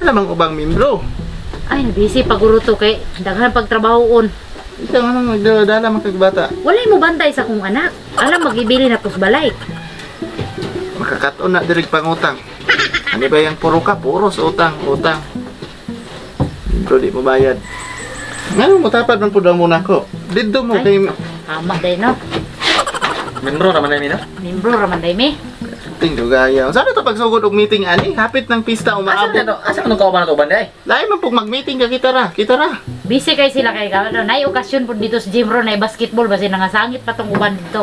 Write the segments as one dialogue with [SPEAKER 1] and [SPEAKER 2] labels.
[SPEAKER 1] Lamang ubang membro.
[SPEAKER 2] Ay, busy paguro to kay daghan pagtrabahoon.
[SPEAKER 1] Ikaw nga nang magdala-dala man kag bata.
[SPEAKER 2] Walay mo bantay sa akong anak. Alam magibili na kus balay.
[SPEAKER 1] Makakaton na diri pangutang. Ani ba yang puro ka puros utang, utang. Membro di mo bayad. Ngano mo tapad man pud mo nako. Didto mo
[SPEAKER 2] Ay.
[SPEAKER 1] kay
[SPEAKER 2] Tama day no.
[SPEAKER 3] Membro raman na mi no.
[SPEAKER 2] Membro raman day mi.
[SPEAKER 1] Ting gaya. Unsa na to pagsugod og meeting ani? Hapit ng pista
[SPEAKER 3] Asa
[SPEAKER 1] umaabot.
[SPEAKER 3] man to? Asa man kauban na to uban day?
[SPEAKER 1] Lain man pug mag-meeting ka kita ra, kita ra.
[SPEAKER 2] Busy kay sila kay ano, nay okasyon pud dito sa gym ro nay basketball basi nangasangit pa tong uban dito.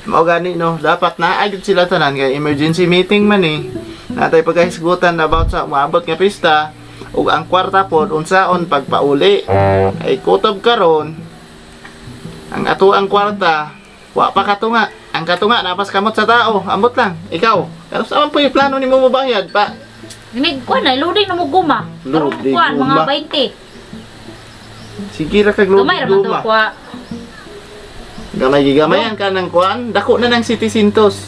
[SPEAKER 1] Mao gani no, dapat naa gyud sila tanan kay emergency meeting man eh. Natay pagkahisgutan about sa umaabot nga pista ug ang kwarta pod unsaon pagpauli. Ay kutob karon. Ang ato ang kwarta, wa pa katunga. Ang katunga napas kamot sa tao, ambot lang. Ikaw, karon sa man po yung plano nimo mobayad pa?
[SPEAKER 2] Nig kuan na loading na mo guma. Karon
[SPEAKER 1] Loading
[SPEAKER 2] kuan mga
[SPEAKER 1] guma.
[SPEAKER 2] 20.
[SPEAKER 1] Sige ra kag
[SPEAKER 2] Gamay ra man to
[SPEAKER 1] guma.
[SPEAKER 2] kuha.
[SPEAKER 1] Gamay gigamayan ka ng kuan, dako na ng City Sintos.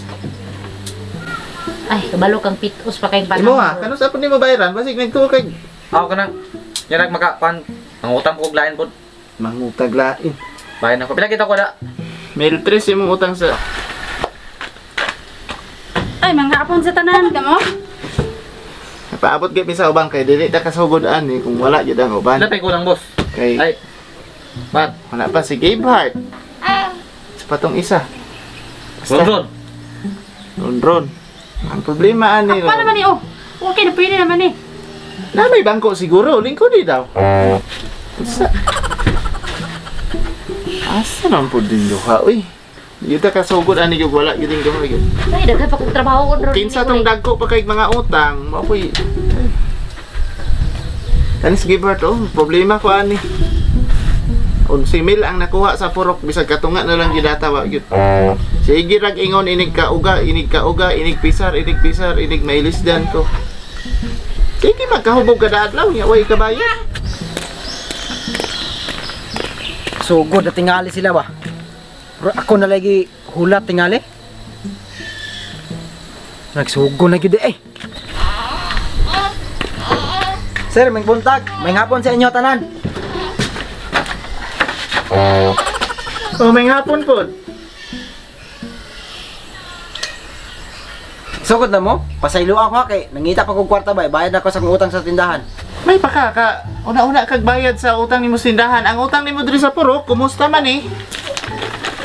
[SPEAKER 2] Ay, kabalo kang pitos pa kayong panahon.
[SPEAKER 1] Imo ha, kano sa pud nimo bayaran? Basig nagtuo kag
[SPEAKER 3] Ako kanang yan maka kuan mangutang ko og lain pod.
[SPEAKER 1] mangutag lain.
[SPEAKER 3] Bayan ako. Pila kita ko da?
[SPEAKER 1] Mil tres imong utang sa
[SPEAKER 4] Ay, mga hapon sa tanan ka mo.
[SPEAKER 1] Paabot gyud mi sa uban kay dili ta kasugod ani kung wala gyud ang uban.
[SPEAKER 3] Pila pay kulang boss?
[SPEAKER 1] Kay
[SPEAKER 3] Ay. Bat.
[SPEAKER 1] wala pa si Gabe Hart. Sa patong isa. Basta,
[SPEAKER 3] Ron.
[SPEAKER 1] Ron Ron. Ang problema ani
[SPEAKER 4] Ako pa naman eh, oh. Okay na, pwede naman eh.
[SPEAKER 1] Na may bangko siguro, lingkod di daw. Sa Asa man pud din duha uy. Di ta kasugod ani gyud wala gyud ing duha gyud.
[SPEAKER 2] Ay, daghan pa kong trabaho ron.
[SPEAKER 1] Kinsa tong dagko pa kay mga utang, mao koy Kanis Gilbert, oh, problema ko ani. 11 mil ang nakuha sa purok bisag katunga na lang gidatawa gyud. Sige rag ingon inig ka uga, inig ka uga, inig pisar, inig pisar, inig mailisdan ko. Sige magkahubog kada adlaw nya way kabayad.
[SPEAKER 5] Sugod na tingali sila ba? Pero ako na lagi hulat tingali. Nagsugod na gyud eh. Sir, may buntag. May hapon sa inyo tanan.
[SPEAKER 1] Oh, may hapon pod.
[SPEAKER 5] Sugod na mo? Pasaylo ako ha kay nangita pa kog kwarta ba, bayad ako sa akong utang sa tindahan.
[SPEAKER 1] May paka ka una-una kag bayad sa utang nimo sa tindahan. Ang utang nimo diri sa purok, kumusta man eh?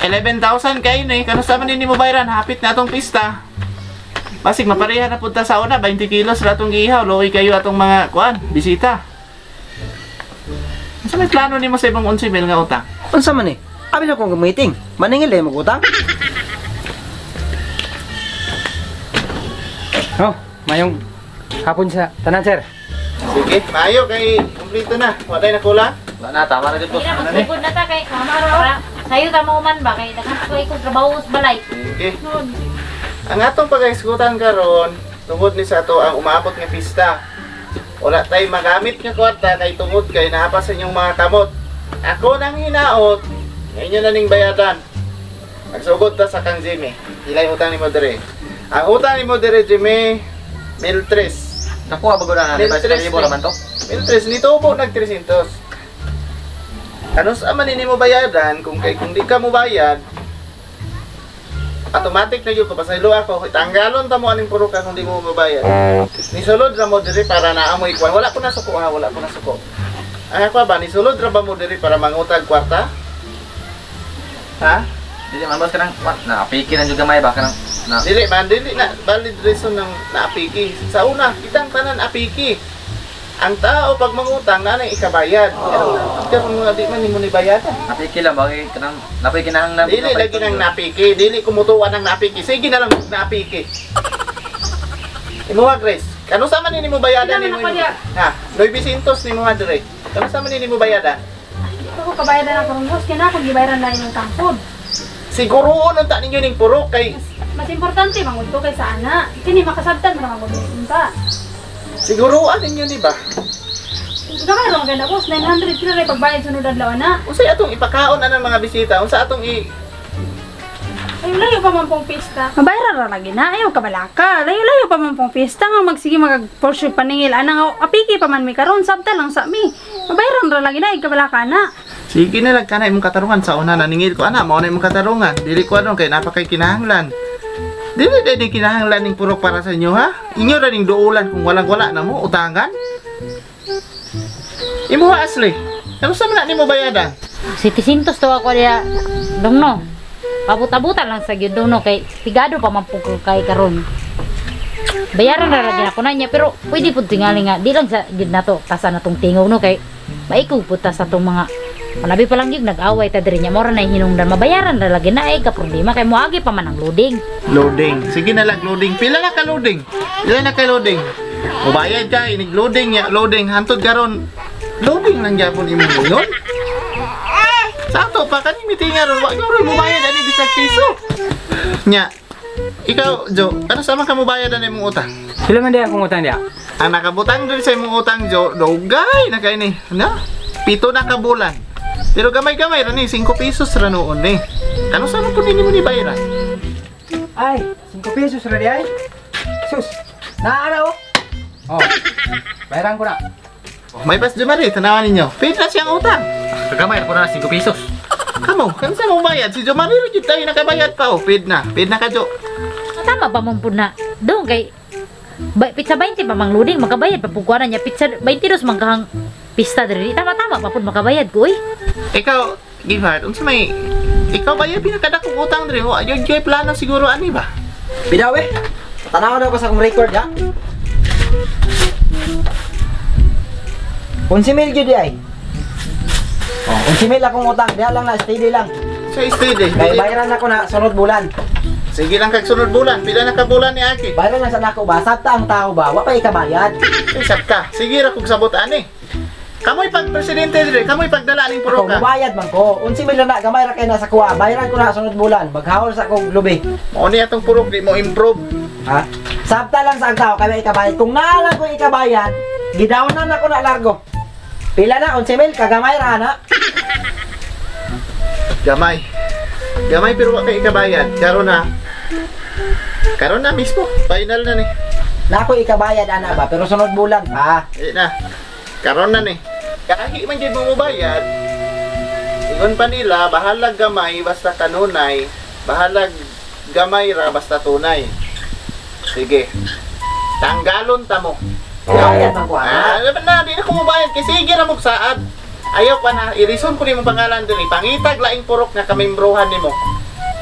[SPEAKER 1] 11,000 kayo eh. Kanusta man nimo bayaran? Hapit na atong pista. Basig mapareha na punta sa una, 20 kilos ra atong giihaw. Luoy kayo atong mga kuan, bisita. Unsa may plano nimo sa imong 11 mil nga utang?
[SPEAKER 5] Unsa man eh? Abi na kong meeting. Maningil eh mag-utang.
[SPEAKER 6] Oh, mayong hapon sa tanan sir.
[SPEAKER 1] Sige, maayo kay kumpleto na. Wa tay nakulang.
[SPEAKER 3] Wala na tama na jud boss.
[SPEAKER 2] Hindi na magsugod na ta kay para sayo ta mo man ba kay daghan pa kay kong trabaho sa balay.
[SPEAKER 1] Sige. Ang atong pag-eskutan karon tungod ni sa ato ang umaabot nga pista. Wala tay magamit nga kwarta kay tungod kay naa pa sa inyong mga kamot. Ako nang hinaot, inyo na ning bayadan. Magsugod ta sa kang Jimmy. Hilay utang nimo dire. Ang utang nimo dire Jimmy, 1,300.
[SPEAKER 3] Nakuha ba gud na?
[SPEAKER 1] Mil tres
[SPEAKER 3] Libo
[SPEAKER 1] ni.
[SPEAKER 3] raman to.
[SPEAKER 1] 1,300 nitubo nag 300. Ano sa man nimo bayadan kung kay kung di ka mo bayad, automatic na yun, papasaylo ako. Itanggalon ta mo aning puro ka kung di mo mabayad. Nisulod ra mo diri para naamoy kwan. Wala ko na suko ha, wala ko na suko. Ang ako ba, nisulod ra ba mo diri para mangutag kwarta? Ha?
[SPEAKER 3] Dili man boss kanang na piki na jud gamay ba kanang na
[SPEAKER 1] Dili man, dili na valid reason ng naapiki. Sa una, kitang tanan apiki. Ang tao pag mangutang na nang ikabayad. Pero karon mga di man nimo ni bayadan.
[SPEAKER 3] napiki lang bagay kanang napiki kinahanglan.
[SPEAKER 1] Dili lagi nang napiki, dili kumutuwa ng napiki. Sige na lang napiki. Imuha Grace, kano sa man nimo bayadan
[SPEAKER 4] Pila man
[SPEAKER 1] nimo?
[SPEAKER 4] ako diya?
[SPEAKER 1] Ha, 900 nimo ha dire. Kano sa man nimo bayadan?
[SPEAKER 4] Ito ko kabayaran ako ng boss, kaya na akong gibayaran na yung tangkod.
[SPEAKER 1] Siguroon unta ninyo ning purok kay
[SPEAKER 4] Mas importante, mangod ko kay sa ana. Kini makasabtan mo naman mag-unta.
[SPEAKER 1] siguroan ninyo ni ba?
[SPEAKER 4] Gamay ra maganda boss, 900 kilo rin pagbayad sunod adlaw na.
[SPEAKER 1] Unsay atong ipakaon anang mga bisita? Unsa atong i
[SPEAKER 4] Layo-layo pa man pong pista. Mabayra ra lagi na, ayaw kabalaka. Layo-layo pa man pong pista nga magsige magag-portion paningil ana nga apiki pa man mi karon sabta lang sa mi. Mabayran ra lagi na, ay kabalaka na.
[SPEAKER 1] Sige na lang kana imong katarungan sa una naningil ko ana, mao na imong katarungan. Dili ko anon kay napakay kinahanglan. Dili dili kinahanglan ning purok para sa inyo ha. Inyo ra ning duolan kung walang wala na mo utangan. Imo ha, Ashley. Ano sa man na nimo bayadan?
[SPEAKER 2] 700 to ako diya dong no. Abot-abutan lang sa gyud dong no kay pigado pa man pud ko kay karon. Bayaran ra lagi ako na niya pero pwede pud tingali nga di lang sa gyud nato tasa na tong tingog no kay maikog pud ta sa tong mga panabi pa lang gyud nag-away ta diri niya mora na hinungdan mabayaran ra lagi na ay ka problema kay moagi pa man ang loading.
[SPEAKER 1] Loading. Sige na lang loading. Pila na ka loading? Pila na ka loading? Mubayad ka inig loading ya, loading hantod karon. Loading lang gyapon imong ingon. Sakto pa kani meeting ron, wa gyud mubayad ani bisag piso. Nya. Ikaw, Jo, ano sa man ka mubayad ani imong utang?
[SPEAKER 6] Pila man diha akong utang diha?
[SPEAKER 1] Ang nakabutang diri sa imong utang, Jo, dugay na kay ni. Ano? 7 na ka bulan. Pero gamay-gamay ra ni 5 pesos ra noon ni. Kano sa man pud nimo ni bayaran?
[SPEAKER 5] Ay, 5 pesos ra di ay. Sus, naa oh.
[SPEAKER 6] Oh. Bayaran ko na.
[SPEAKER 1] May bas Jomari, tanawan ninyo. Paid na siyang utang.
[SPEAKER 3] Kagamay ko na 5 pesos.
[SPEAKER 1] Kamo, kansa mo bayad? Si Jomari ra gyud tayo nakabayad pa oh. Paid na. Paid na ka, Jo.
[SPEAKER 2] Tama pa man pud na dong kay ba, pizza 20 pa mang loading makabayad pa pud ko ana niya pizza 22 man kahang pista diri tama-tama pa pud makabayad ko oy.
[SPEAKER 1] Ikaw, Giffard, unsa may ikaw ba yung pinakadakong utang diri? Wa gyud kay plano siguro ani ba?
[SPEAKER 5] Bidaw eh. Tanaw daw ko sa akong record ha. 11,000 gyud di ay. Oh, 11,000 akong utang, diha lang na steady lang.
[SPEAKER 1] Sa steady.
[SPEAKER 5] Kay bayaran ako na sunod bulan.
[SPEAKER 1] Sige lang kag sunod bulan. Pila na ka bulan ni Aki?
[SPEAKER 5] Bayaran lang sa nako ba? Sabta ang tao ba? Wa pa ikabayad.
[SPEAKER 1] Eh, sabta. Sige ra kog sabot ani. Kamoy pag presidente dire, kamoy pagdala ning
[SPEAKER 5] Ako
[SPEAKER 1] puro ka.
[SPEAKER 5] mubayad man ko. 11,000 na gamay ra kay nasa kuha. Bayaran ko na sunod bulan. Maghawol sa akong lubi.
[SPEAKER 1] Mao ni atong purok di mo improve.
[SPEAKER 5] Ha? Sabta lang sa ang tao kay may ikabayad. Kung naalang ko ikabayad, gidawnan ako na largo. Pila na 11,000 kagamay ra na.
[SPEAKER 1] Gamay. Gamay pero wa kay ikabayad. Karon na. Karon na mismo. Final na ni.
[SPEAKER 5] Na ako ikabayad ana ba pero sunod bulan pa.
[SPEAKER 1] Eh na. Karon na ni. Kahi man gyud mo mobayad. Ingon pa nila, bahalag gamay basta kanunay, bahalag gamay ra basta tunay. Sige. Tanggalon ta mo.
[SPEAKER 5] Bayad man ko ana.
[SPEAKER 1] Ah, dapat na, di na ko mobayad kay sige ra mo saad. Ayaw pa na, i-reason ko nimo pangalan diri. Pangitag laing purok nga kamembrohan nimo.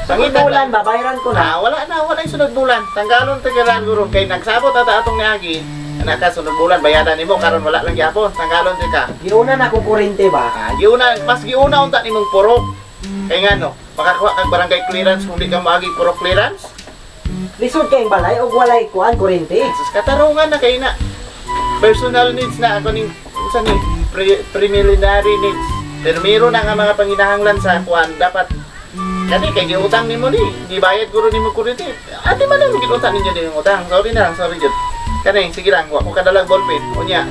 [SPEAKER 5] Sunod
[SPEAKER 1] Pangitag
[SPEAKER 5] bulan ba bayaran ko na.
[SPEAKER 1] Ah, wala na, wala yung sunod bulan. Tanggalon tagalan guro kay nagsabot ata atong niagi. Anak ka sunod bulan bayadan nimo karon wala lang gyapon. Tanggalon ti ka.
[SPEAKER 5] Giuna na akong kurente ba?
[SPEAKER 1] Ah, giuna, mas giuna unta nimong purok. Kay ngano, makakuha kag barangay clearance kung di ka moagi purok clearance.
[SPEAKER 5] Lisod kayong balay og walay kuan kurente.
[SPEAKER 1] Sus katarungan na kay na. Personal needs na ako ning unsa ni preliminary needs. Pero meron na nga mga panginahanglan sa kuan dapat kani kay giutang nimo ni, gibayad guro nimo kuryente. Ate man ang giutang ninyo din utang. Sorry na lang, sorry jud. Kani sige lang, wa ko kadalag ballpen. Unya,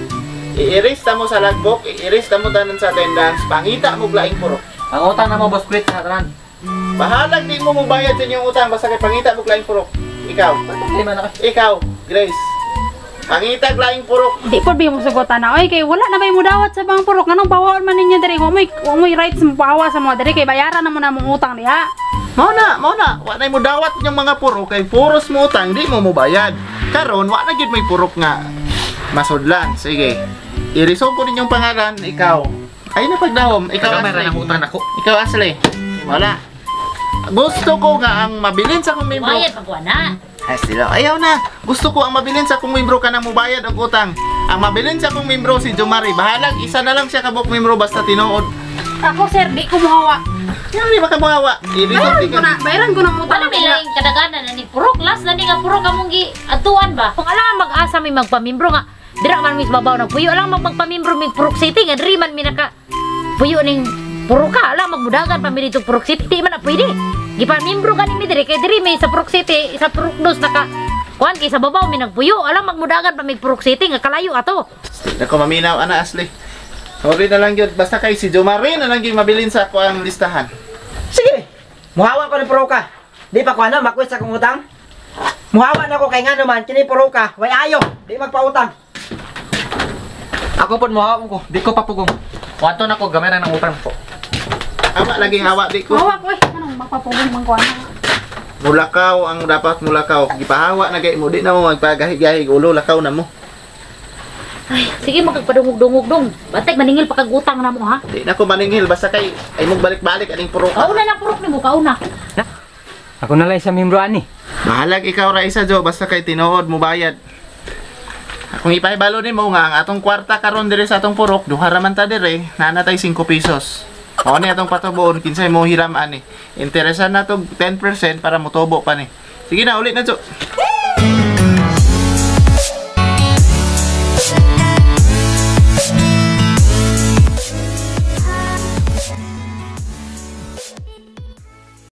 [SPEAKER 1] i-erase ta mo sa logbook, i-erase ta mo tanan sa attendance, pangita mo laing purok.
[SPEAKER 3] Ang utang na mo boss Fritz sa tanan.
[SPEAKER 1] Bahalag di mo mobayad sa inyong utang basta kay pangita mo laing purok. Ikaw,
[SPEAKER 3] Problema na ka.
[SPEAKER 1] ikaw, Grace. Pangitag laing purok.
[SPEAKER 4] Di pud bi mo sugotan na oy kay wala na may mudawat sa bang purok nganong pawaon man ninyo diri wa moy rights mo pawa sa mga diri kay bayaran na mo na mong utang diha.
[SPEAKER 1] Mao na, wa na mo dawat inyong mga purok kay puros mo utang di mo mobayad. Karon wa na gyud may purok nga masudlan. Sige. I-resolve ko ninyong pangalan, ikaw. Ay na pagdahom, ikaw
[SPEAKER 3] Kagamay ra
[SPEAKER 1] Ashley.
[SPEAKER 3] ng utang nako.
[SPEAKER 1] Ikaw Ashley. Wala. Gusto ko nga ang mabilin sa akong membro.
[SPEAKER 2] Bayad pa ko ana.
[SPEAKER 1] Ay, sila. Ayaw na. Gusto ko ang mabilin sa akong membro ka nang mubayad og utang. Ang mabilin sa akong membro si Jomari. Bahalag isa na lang siya kabuk membro basta tinuod.
[SPEAKER 4] Ako sir, di ko muhawa.
[SPEAKER 1] Yan di ba ka muhawa? I-resolve
[SPEAKER 4] Bayaran ko na, bayaran ko na ang utang
[SPEAKER 2] Wala may
[SPEAKER 4] nila.
[SPEAKER 2] laing kadaganan na ni purok last na ni nga purok among gi atuan ba. Kung alam mag-asa may magpamimbro nga dira man mis babaw nagpuyo alam magpamimbro mig Purok City nga diri man mi naka puyo ning purok ka alam magmudagan pa mi dito Purok City di man na pwede. Gipamimbro gani mi diri kay diri mi sa Purok City sa Purok Dos naka kuan kay sa babaw mi nagpuyo alam magmudagan pa mig Purok City nga kalayo ato.
[SPEAKER 1] Nako maminaw ana Ashley. Sorry na lang yun. Basta kay si Jomari na lang yung mabilin sa ako ang listahan.
[SPEAKER 5] Sige. Muhawa ko ni Proka. Di pa ko ana makwit sa akong utang. Muhawa na ko kay ngano man kini puro ka, way ayo, di magpautang.
[SPEAKER 3] Ako pod mo ko, di ko papugong. Wanto na ko gamay ra ng utang ko.
[SPEAKER 1] Hawa lagi hawa di ko.
[SPEAKER 4] Mawa ko eh. Anong magpapugong man ko ana.
[SPEAKER 1] Mulakaw ang dapat mulakaw. Gipahawa na gay mo di na mo magpagahi-gahi ulo lakaw na mo.
[SPEAKER 2] Ay, sige magpadungog-dungog dong. Bantay maningil pa kag utang na mo ha.
[SPEAKER 1] Di na ko maningil basta kay ay mong balik-balik aning puro ka.
[SPEAKER 2] Kauna lang purok nimo, kauna.
[SPEAKER 6] Ako na lang sa membro ani.
[SPEAKER 1] Bahalag ikaw ra isa Jo basta kay tinuod mo bayad. Akong ipahibalo nimo nga ang atong kwarta karon diri sa atong purok duha ra man ta diri naa na tay 5 pesos. Mao ni atong patuboon kinsay mo hiram ani. Interesan na tog 10% para motubo pa ni. Sige na ulit na Jo.